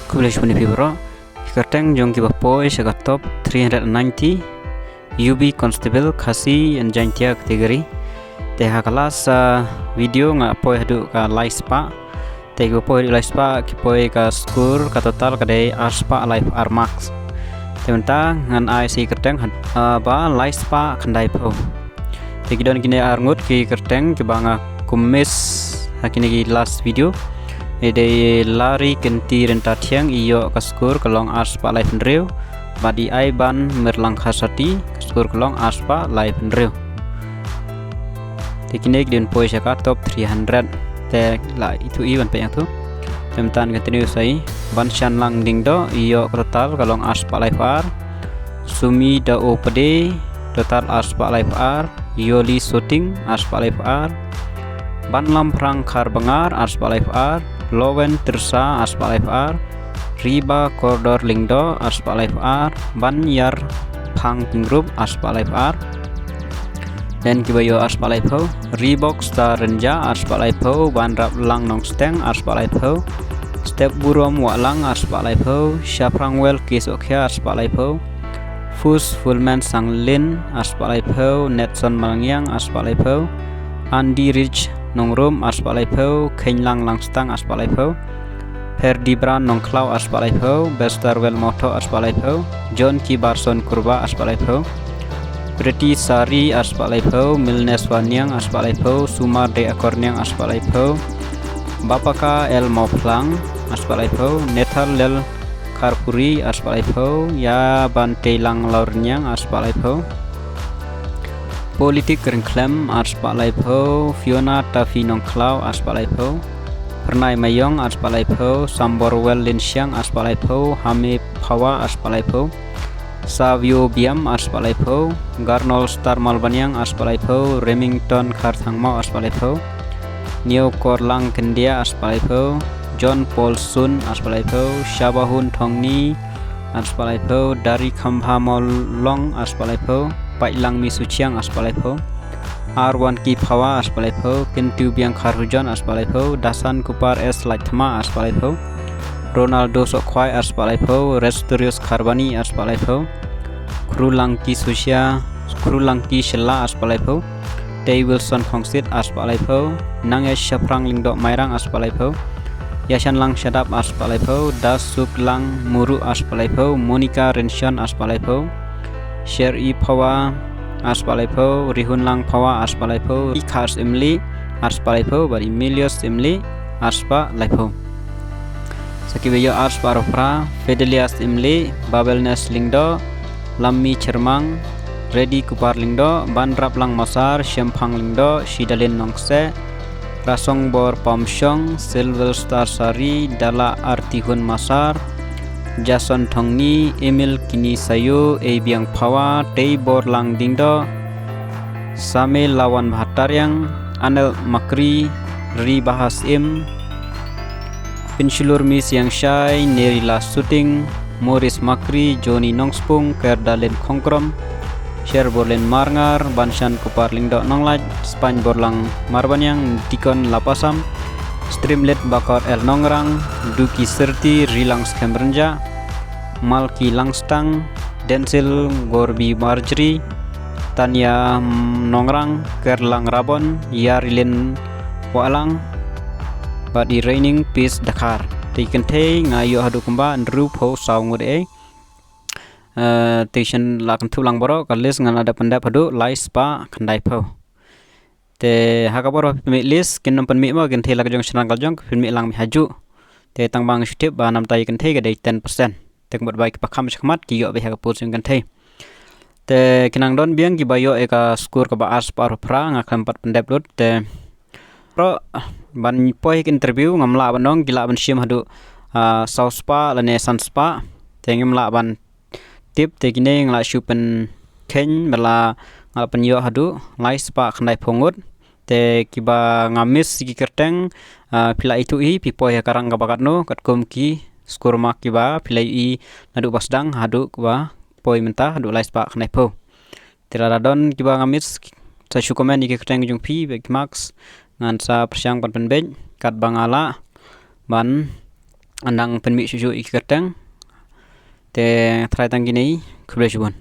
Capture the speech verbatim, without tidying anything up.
Khublei shibun ïa phi baroh. Ki kyrteng jong kiba poi sha ka top three hundred and ninety, U B Constable Khasi and Jaintia category. Te ha ka last video nga poi haduh ka lai spah. Te kiba poi haduh lai spah ki poi ka score, ka total ka dei ar spah lai phew ar marks. Te mynta ngan ai sa ki kyrteng ba lai spah khyndai phew. Te ki don kine ar ngut ki kyrteng kiba nga kum miss ha kine ki last video. Ïa dei Lari Kynti Ryntathiang, i ïoh ka score ka long ar spah lai phew hynriew. Bad i Aiban Mirlang Kharsati, ka score ka long ar spah lai phew hynriew. Te kine ki dei ban poi sha ka top three hundred. Te la ithuh i ban peit ïa tu. Te mynta ngan continue sa i. Banshanlang Lyngdoh, i ïoh ka total ka long ar spah lai phew ar. Sumi Da O Pade, total ar spah lai phew ar. Yoli Soting, ar spah lai phew ar. Banlamphrang Kharbangar, ar spah lai phew ar. Lowen Tirsa, ar spah lai phew ar. Riba Kordor Lyngdoh, ar spah lai phew ar. Banyar Phang Kynrup, ar spah lai phew ar. Then kiba ïoh ar spah lai phew, Ribok Star Rynjah, ar spah lai phew. Banraplang Nongsteng, ar spah lai phew. Step Burom Wahlang, ar spah lai phew. Shaphrang Well Ki Sokhia, ar spah lai phew. Fus Fulmen Sanglin, ar spah lai phew. Netson Malngiang, ar spah lai phew. Andy Rich Nongrum, ar spah lai phew. Khenlang Langstang, ar spah lai phew. Perdibran Nongkhlaw, ar spah lai phew. Bester Well Mawthoh, ar spah lai phew. John Ki Barson Kurba, ar spah lai phew. Pretty Sari, ar spah lai phew. Milnes Waniang, ar spah lai phew. Sumar De Akorniang, ar spah lai phew. Bapaka El Mawphlang, ar spah lai phew. Nethal Lel Kharpuri, ar spah lai phew. Ïa Banteilang Laurniang, ar spah lai phew. Politik Ryngkhlem, ar spah lai phew. Fiona Taffy Nongkhlaw, ar spah lai phew. Pernai Mayong, ar spah lai phew. Sambor Well Lynsiang, ar spah lai phew. Hame Phawa, ar spah lai phew. Savio Biam, ar spah lai phew. Garnol Star Malbaniang, ar spah lai phew. Remington Kharthangmaw, ar spah lai phew. Neo Korlang Kyndia, ar spah lai phew. John Paul Sun, ar spah lai phew. Shabahun Thongni, ar spah lai phew. Dari Khambha Mawlong, ar spah lai phew. Paitlang Mi Suchiang, ar spah lai phew. Arwan Ki Phawa, ar spah lai phew. Kintu Biang Kharhujon, ar spah lai phew. Dasan Kupar S Laithma, ar spah lai phew. Ronaldo Sokhwai, ar spah lai phew. Restorius Kharbani, ar spah lai phew. Krulang Ki Susia, Krulang Ki Shella, ar spah lai phew. Tei Wilson Khongsit, ar spah lai phew. Nangya Shaphrang Lyngdoh Mairang, ar spah lai phew. Yashanlang Shadap, ar spah lai phew. Dasuklang Muru, ar spah lai phew. Monica Rynshon, ar spah lai phew. Sherry Phawa, ar spah lai phew. Rihunlang Phawa, ar spah lai phew. Ikhar Simli, ar spah lai phew. Bad Emilius Simli, ar spah lai phew. Sa kiba ïoh ar spah arphew phra, Fidelias Imli, Babelnes Lyngdoh, Lammi Chyrmang, Reddy Kupar Lyngdoh, Banraplang Masar, Shemphang Lyngdoh, Shidalin Nongse, Rasongbor Pamshong, Silver Star Sari, Dala Artihun Masar, Jason Thongni, Emil Kini Sayo, Eibiang Phawa, Teiborlang Dingdoh, Same Lawan Bahatariang, Anel Makri, Ri Bahasim, Pinshulur Mi Siang Shai, Nerila Suting, Morris Makri, Johnny Nongspung, Kerdalin Khongkrom, Sher Borlin Marngar, Banshan Kupar Lyngdoh Nonglait, Spany Borlang Marbaniang, Dikon Lapasam, Streamlet Bakor El Nongrang, Duki Serti, Rilang Skhem Rynjah, Malki Langstang, Densil Gorbi Marjorie, Tania Nongrang, Kerlang Rabon, Yarilin Walang, bad i Raining Peace Dakhar. Te kynthei nga ïoh haduh kumba hynriewphew saw ngut ei. Eh, te shen la kynthup lang baroh, ka list ngan la dep pyndep haduh lai spah khyndai phew. Te ha ka por ba phi pynmih list, kin nym pynmih mo kynthei la ka jong shynrang ka jong, pynmih lang mih hajuh. Te tang ba nga shu tip ba namta i kynthei ka dei ten percent. Te kumba ba ki pakham shakhmat ki ïoh beit ha ka post jong kynthei. Te ki nang don biang kiba ïoh ïa ka score kaba ar spah arphew phra, nga khlem pat pyndep lut. Te baroh ban poi ha ka interview ngam lah ban ong ki lah ban shim haduh, ah, saw spah lane san spah. Te ngim lah ban tip, te kine nga la shu pynkheiñ ba la nga la pynïoh haduh lai spah khyndai phew ngut. Te kiba nga miss ki kyrteng, ah, phi la ithuh hi, phi poi ha ka rank kaba katno, katkum ki score mark kiba phi la ïohi naduh ba sdang haduh kaba poi mynta haduh lai spah khyndai phew. Te lada don kiba nga miss, sa shu comment ïa ki kyrteng jong phi bad ki marks, ngan sa pyrshang ban pynbeit katba nga lah ban ngan nang pynmih shuh shuh ïa ki kyrteng. Te trai tang kine, khublei shibun.